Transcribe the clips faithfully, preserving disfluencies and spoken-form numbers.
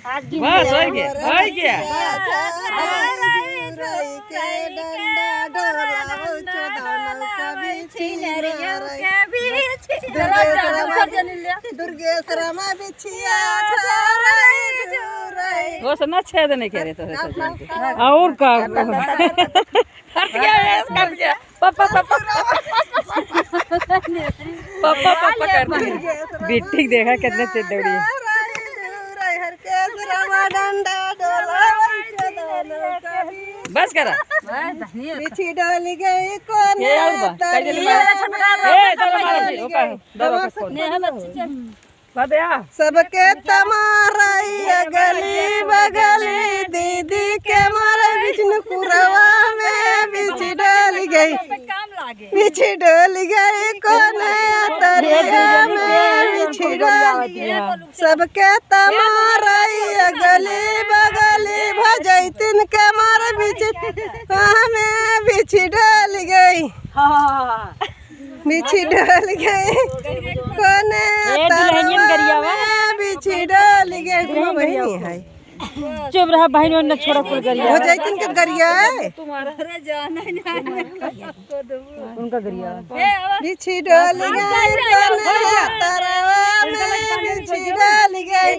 बस, होइ गया, होइ गया। दुर्गेश रमा बिछिया झरई झुरई। वो से ना छेद नहीं करे तो है सजन के। और का? कट गया, कट गया। पापा, पापा। पापा, पापा कर दिया। बिट्टी देखा कितना तेज दौड़ी है। बस करा। बिछी डोल गई कोने ये और बा, दरिया कइसे में। ए, चलो मारो जी, ओका, दवा का खोल। नेहा बच्ची चल। सबके तमारैया गली बगली, दीदी के मारे बिचनुकुरवा में बिछी डोल गई। बिछी डोल गई कोने दरिया में बिछी डोल गई। सबके तमारैया गली बगली, भजैतिन के मारे बिछी में बिछी डोल गई। हाँ। बिछी डोल गई कोने ए, दुल्हनियन तरवा गरियावा। में बिछी डोल गई। दुल्हन वही गरियावा। नहीं है। चुप रहा बहिन, वरना छोड़ा कुल गरिया। भजैतिन के गरिया है। उनका गरिया। बिछी डोल गई कोने तरवा में, बिछी डोल गई।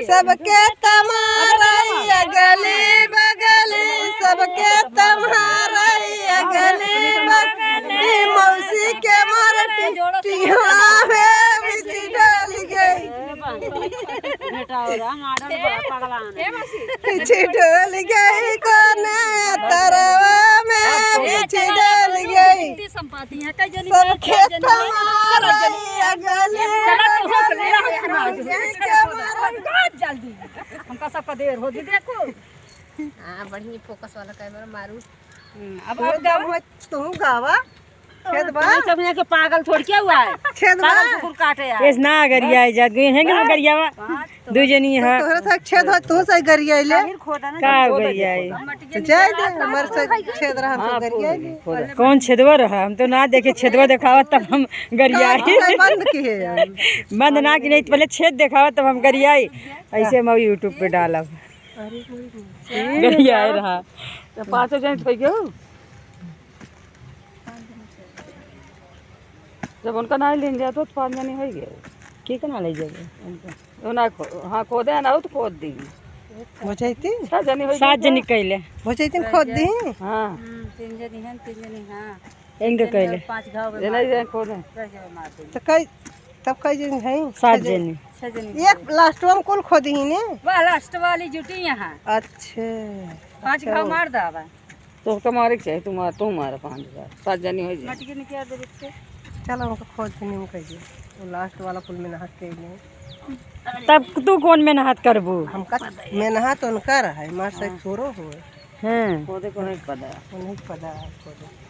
सबके तमारैया गली बगली, सबके तमारैया गली बगली, मौसी के मारे टिकटिया में बिछी डोल गई। बिछी डोल गई कोने तरवा में, बिछी डोल गई। सबके तमारैया गली बगली, जल्दी। हमका सबका देर हो गई, देखो। हाँ, बढ़िया फोकस वाला कैमरा मारू। हम्म, अब तू आप गावा। गावा, तू गावा। छेद बा। तू सब यहाँ के पागल थोड़ी क्या हुआ है? छेद बा। पागल कुकुर काटे यार। एस ना गरिया जात गई है कि ना गरियावा? बात तो दू जनी तो है। तोहरा से छेद हो, तू से गरिया ले। आखिर खोदा ना, का खोदा गरिया देखो है? ना। तो जाए दे, हमारे से छेद रहा, हम हाँ, तो गरिया खोद, ले। खोद। कौन छेदवा रहा? हम तो ना देखे, छेदवा देखावा तब हम गरिया। तो बंद की है। बंद ना की नहीं, पहले छेद देखावा तब हम गरिया। ऐसे हम YouTube पे डालब। अरे, कोई नहीं। गरियाए रहा। तो पाँचों जन थोई गयो। जब उनका नाई लेन जातो तो पाँच जने होइ गए। के के ना ले जाबे? उनका। वो ना खो-, हाँ, खोदे ना हो तो खोद दी। हो जाती? छह जने होइ सात गए। जने कैले। हो जाती, खोद दी? हाँ। हम्म, तीन जने हैं, तीन जने, हाँ। इनके तीन जने कैले। और पाँच घाव में ये मार नहीं दे। जाए, खोदे। रह जाए, मार दे। तो कई तब कई जन है? सात जने। छह जने। एक लास्टवा में कुल खोदी ही ने? वह लास्ट वाली जुटी यहाँ। अच्छा। पाँच अच्छा। घाव मार दावा। तो उसका मारे के चाहे, तू मार, तू मार पाँच घाव। सात जने होइ जाए। मटकी निकाल दे इसके। चलो, उनको खोद के नीम कर दिए। वो लास्ट वाला कुल मेहनत के लिए। तब तू कौन मेहनत करबू? हमका मेहनत उनका रहा है, मार से हाँ। छोरो हो। हाँ। खोदे को नहीं पता। वो नहीं पता है खोदे।